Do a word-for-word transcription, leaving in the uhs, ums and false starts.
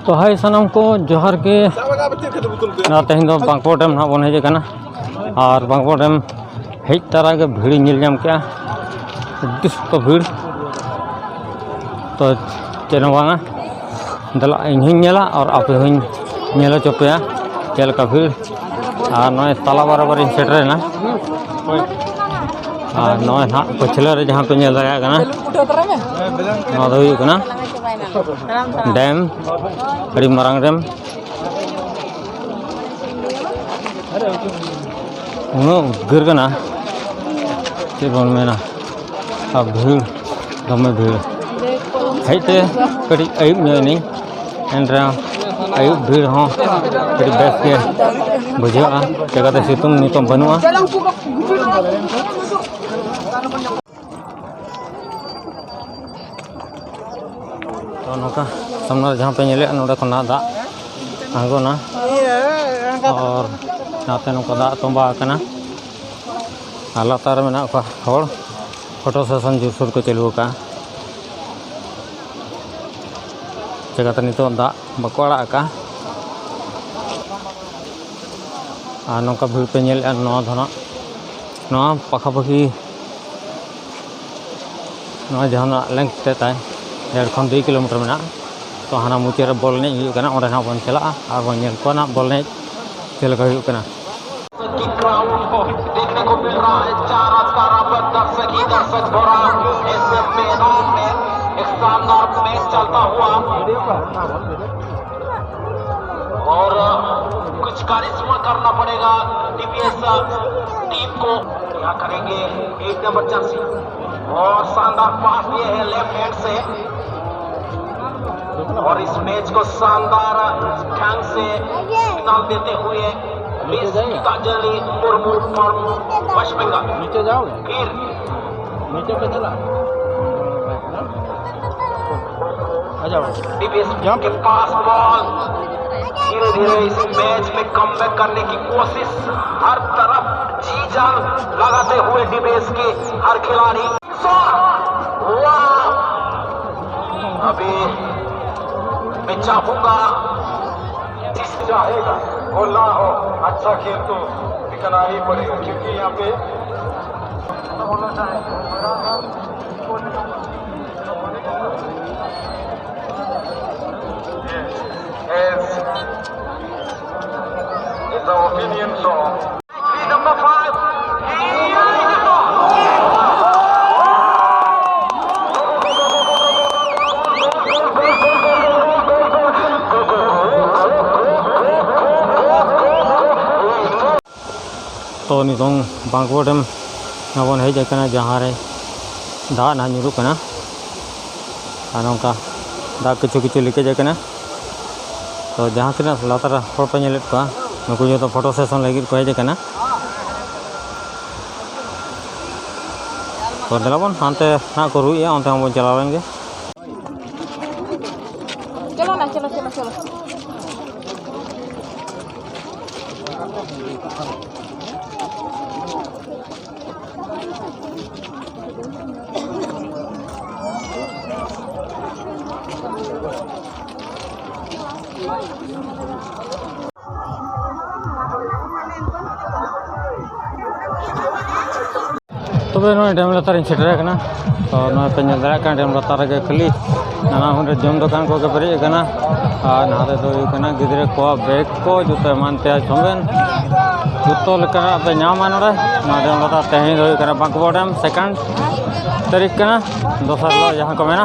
ᱛᱚ ᱦᱟᱭ ᱥᱟᱱᱟᱢ ᱠᱚ, ᱡᱚᱦᱟᱨ ᱜᱮ᱾ ᱟᱨ ᱛᱮᱦᱮᱧ ᱫᱚ ᱵᱟᱸᱠᱵᱚᱲ ᱰᱮᱢ ᱱᱟᱦᱟᱜ ᱵᱚᱱ ᱦᱮᱡ ᱟᱠᱟᱱᱟ᱾ ᱟᱨ ᱵᱟᱸᱠᱵᱚᱲ ᱰᱮᱢ ᱦᱮᱡ ᱛᱚᱨᱟ ᱜᱮ ᱵᱷᱤᱲ ᱧᱮᱞ ᱧᱟᱢ ᱠᱮᱜᱼᱟ, ᱟᱹᱰᱤ ᱥᱚᱠᱛᱚ ᱵᱷᱤᱲ᱾ ᱛᱚ ᱪᱮᱫ ᱦᱚᱸ ᱵᱟᱝᱟ, ᱫᱮᱞᱟ ᱤᱧ ᱦᱚᱸᱧ ᱧᱮᱞᱟ ᱟᱨ ᱟᱯᱮ ᱦᱚᱸᱧ ᱧᱮᱞ ᱦᱚᱪᱚ ᱯᱮᱭᱟ ᱪᱮᱫ ᱞᱮᱠᱟ ᱵᱷᱤᱲ᱾ ᱟᱨ ᱱᱚᱜᱼᱚᱭ ᱛᱟᱞᱟ ᱵᱟᱨᱟᱵᱟᱨᱤᱧ ᱥᱮᱴᱮᱨᱮᱱᱟ᱾ ᱟᱨ ᱱᱚᱜᱼᱚᱭ ᱱᱟᱦᱟᱜ ᱯᱟᱹᱪᱷᱞᱟᱹ ᱨᱮ ᱡᱟᱦᱟᱸ ᱯᱮ ᱧᱮᱞ ᱫᱟᱲᱮᱭᱟᱜ ᱠᱟᱱᱟ, ᱱᱚᱣᱟ ᱫᱚ ᱦᱩᱭᱩᱜ ᱠᱟᱱᱟ ᱰᱮᱢ, ᱟᱹᱰᱤ ᱢᱟᱨᱟᱝ ᱰᱮᱢ᱾ ᱩᱱᱟᱹᱜ ᱩᱫᱽᱜᱟᱹᱨ ᱠᱟᱱᱟ, ᱪᱮᱫ ᱵᱚᱱ ᱢᱮᱱᱟ, ᱟᱨ ᱵᱷᱤᱲ, ᱫᱚᱢᱮ ᱵᱷᱤᱲ᱾ ᱦᱮᱡ ᱛᱮ ᱠᱟᱹᱴᱤᱡ ᱟᱹᱭᱩᱵ ᱧᱚᱜ ᱮᱱᱟᱹᱧ, ᱮᱱ ᱨᱮᱦᱚᱸ ᱟᱹᱭᱩᱵ ᱵᱷᱤᱲ ᱦᱚᱸ ᱟᱹᱰᱤ ᱵᱮᱥ ᱜᱮ ᱵᱩᱡᱷᱟᱹᱜᱼᱟ᱾ ᱪᱤᱠᱟᱹᱛᱮ ᱥᱤᱛᱩᱝ ᱱᱤᱛᱚᱝ ᱵᱟᱹᱱᱩᱜᱼᱟ᱾ ᱛᱚ ᱱᱚᱝᱠᱟ ᱥᱟᱢᱱᱟ ᱨᱮ ᱡᱟᱦᱟᱸ ᱯᱮ ᱧᱮᱞᱮᱫᱼᱟ, ᱱᱚᱸᱰᱮ ᱠᱷᱚᱱᱟᱜ ᱫᱟᱜ ᱟᱬᱜᱚᱱᱟ ᱟᱨ ᱱᱟᱛᱮ ᱱᱚᱝᱠᱟ ᱫᱟᱜ ᱛᱚᱸᱵᱟ ᱟᱠᱟᱱᱟ᱾ ᱟᱨ ᱞᱟᱛᱟᱨ ᱨᱮ ᱢᱮᱱᱟᱜ ᱠᱚᱣᱟ ᱦᱚᱲ, ᱯᱷᱳᱴᱳ ᱥᱮᱥᱚᱱ ᱡᱳᱨᱥᱳᱨ ᱠᱚ ᱪᱟᱹᱞᱩ ᱟᱠᱟᱫᱼᱟ᱾ ᱪᱤᱠᱟᱹᱛᱮ ᱱᱤᱛᱚᱜ ᱫᱟᱜ ᱵᱟᱠᱚ ᱟᱲᱟᱜ ᱟᱠᱟᱫᱼᱟ᱾ ᱟᱨ ᱱᱚᱝᱠᱟ ᱵᱷᱤᱲ ᱯᱮ ᱧᱮᱞᱮᱫᱼᱟ, ᱱᱚᱣᱟ ᱫᱚ ᱱᱟᱜ, ᱱᱚᱣᱟ ᱯᱟᱠᱷᱟᱯᱟᱠᱷᱤ ᱱᱚᱣᱟ ᱡᱟᱦᱟᱱᱟᱜ ᱞᱮᱝᱛᱷ ᱛᱮ ᱛᱟᱭ ᱰᱮᱲ ᱠᱷᱚᱱ ᱫᱩᱭ ᱠᱤᱞᱳᱢᱤᱴᱟᱨ ᱢᱮᱱᱟᱜᱼᱟ᱾ ᱛᱚ ᱦᱟᱱᱟ ᱢᱩᱪᱟᱹᱫ ᱨᱮ ᱵᱚᱞ ᱮᱱᱮᱡ ᱦᱩᱭᱩᱜ ᱠᱟᱱᱟ, ᱚᱸᱰᱮ ᱱᱟᱜ ᱵᱚᱱ ᱪᱟᱞᱟᱜᱼᱟ ᱟᱨ ᱵᱚᱱ ᱧᱮᱞ ᱠᱚᱣᱟ ᱱᱟᱜ ᱵᱚᱞ ᱮᱱᱮᱡ ᱪᱮᱫ ᱞᱮᱠᱟ ᱦᱩᱭᱩᱜ ᱠᱟᱱᱟ᱾ की क्राउड को देखने को मिल रहा है, चारों तरफ दर्शक ही दर्शक भरा इस मैदान में एक शानदार मैच चलता हुआ। और कुछ करिश्मा करना पड़ेगा डीपीएस टीम को। क्या करेंगे एक नंबर जर्सी, और शानदार पास दिए हैं लेफ्ट हैंड से, और इस मैच को शानदार ढंग से सिग्नल देते हुए Miss Gitanjali Murmu from West Bengal. नीचे जाओगे? फिर नीचे पे चला। आ जाओ। डीपीएस के पास बॉल। धीरे धीरे इस मैच में कमबैक करने की कोशिश। हर तरफ जी जान लगाते हुए डीपीएस के हर खिलाड़ी। वाह! अभी चाहूंगा, जिस चाहेगा वो ना हो, अच्छा खेल तो दिखना ही पड़ेगा, क्योंकि यहाँ पे Yes. It's the opinion song. Number five. ᱛᱚ, ᱱᱤᱛᱚᱝ ᱵᱟᱸᱠᱵᱚᱲ ᱰᱮᱢ ᱱᱚᱣᱟ ᱵᱚᱱ ᱦᱮᱡ ᱟᱠᱟᱱᱟ, ᱡᱟᱦᱟᱸ ᱨᱮ ᱫᱟᱜ ᱱᱟᱦᱟᱜ ᱧᱩᱨᱩᱜ ᱠᱟᱱᱟ᱾ ᱟᱨ ᱱᱚᱝᱠᱟ ᱫᱟᱜ ᱠᱤᱪᱷᱩ ᱠᱤᱪᱷᱩ ᱞᱤᱠᱮᱡᱽ ᱟᱠᱟᱱᱟ᱾ ᱛᱚ, ᱡᱟᱦᱟᱸ ᱛᱤᱱᱟᱹᱜ ᱞᱟᱛᱟᱨ ᱨᱮ ᱦᱚᱲ ᱯᱮ ᱧᱮᱞᱮᱫ ᱠᱚᱣᱟ, ᱱᱩᱠᱩ ᱡᱚᱛᱚ ᱯᱷᱳᱴᱳ ᱥᱮᱥᱚᱱ ᱞᱟᱹᱜᱤᱫ ᱠᱚ ᱦᱮᱡ ᱟᱠᱟᱱᱟ᱾ ᱛᱚ, ᱫᱮᱞᱟ ᱵᱚᱱ, ᱦᱟᱱᱛᱮ ᱱᱟᱦᱟᱜ ᱠᱚ ᱨᱩᱭᱮᱫᱼᱟ, ᱚᱱᱛᱮ ᱦᱚᱸ ᱵᱚᱱ ᱪᱟᱞᱟᱣ ᱞᱮᱱ ᱜᱮ᱾ चलो ना, चलो, चलो, चलो। ᱛᱚᱵᱮ ᱱᱚᱜᱼᱚᱭ ᱰᱮᱢ ᱞᱟᱛᱟᱨᱤᱧ ᱥᱮᱴᱮᱨ ᱟᱠᱟᱱᱟ᱾ ᱛᱚ, ᱱᱚᱜᱼᱚᱭ ᱯᱮ ᱧᱮᱞ ᱫᱟᱲᱮᱭᱟᱜ ᱠᱟᱱᱟ, ᱰᱮᱢ ᱞᱟᱛᱟᱨ ᱨᱮᱜᱮ ᱠᱷᱟᱹᱞᱤ ᱱᱟᱱᱟ ᱦᱩᱱᱟᱹᱨ ᱡᱚᱢ ᱫᱚᱠᱟᱱ ᱠᱚᱜᱮ ᱯᱮᱨᱮᱡ ᱟᱠᱟᱱᱟ᱾ ᱟᱨ ᱱᱚᱣᱟ ᱨᱮᱫᱚ ᱦᱩᱭᱩᱜ ᱠᱟᱱᱟ ᱜᱤᱫᱽᱨᱟᱹ ᱠᱚᱣᱟᱜ ᱵᱮᱜᱽ ᱠᱚ, ᱡᱩᱛᱟᱹ ᱮᱢᱟᱱ ᱛᱮᱭᱟᱜ ᱥᱚᱸᱜᱮ ᱡᱚᱛᱚ ᱞᱮᱠᱟᱱᱟᱜ ᱯᱮ ᱧᱟᱢᱟ ᱱᱚᱰᱮ᱾ ᱱᱚᱣᱟ ᱰᱮᱢ ᱞᱟᱛᱟᱨ ᱛᱮᱦᱮᱧ ᱫᱚ ᱦᱩᱭᱩᱜ ᱠᱟᱱᱟ ᱵᱟᱸᱠᱵᱚᱲ ᱰᱮᱢ ᱥᱮᱠᱮᱱᱰ ᱛᱟᱹᱨᱤᱠᱷ ᱠᱟᱱᱟ, ᱫᱚᱥᱟᱨ ᱦᱤᱞᱳᱜ ᱡᱟᱦᱟᱸ ᱠᱚ ᱢᱮᱱᱟ᱾